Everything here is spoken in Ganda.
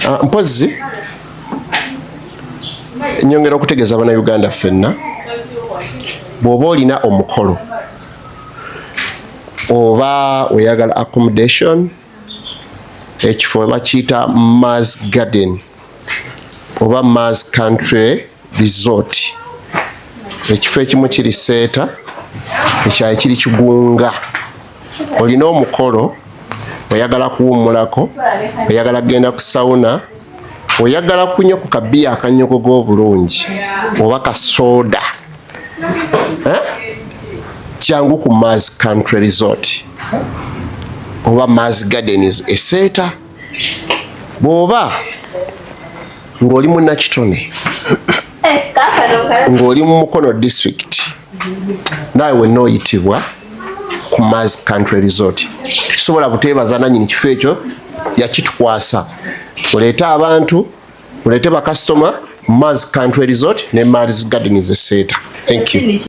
Ah, mpozzi nyongera okutegeeza Bannayuganda ffenna, bw'oba olina omukolo oba oyagala accommodation, ekifo bakiyita Mars Garden oba Mars Country Resort. Ekifo ekimu kiri Seeta, ekirala kiri Kigunga. Olina omukolo, oyagala kuwummulako, oyagala kugenda ku sauna, oyagala kunywa ku kabiya akanyogoga obulungi oba kasooda, eh? Jangu ku Mars Country Resort oba Mars Gardens eseeta. Bw'oba ng'oli munnakitone, ng'oli mu Mukono District, naawe wenna oyitibwa ku Mars Country Resort. Tusobola buteebaza nanyini kifo ekyo, yakitukwasa. Oleete abantu, oleete bakasitoma, Mars Country Resort ne Mars Gardens eseeta. Thank you.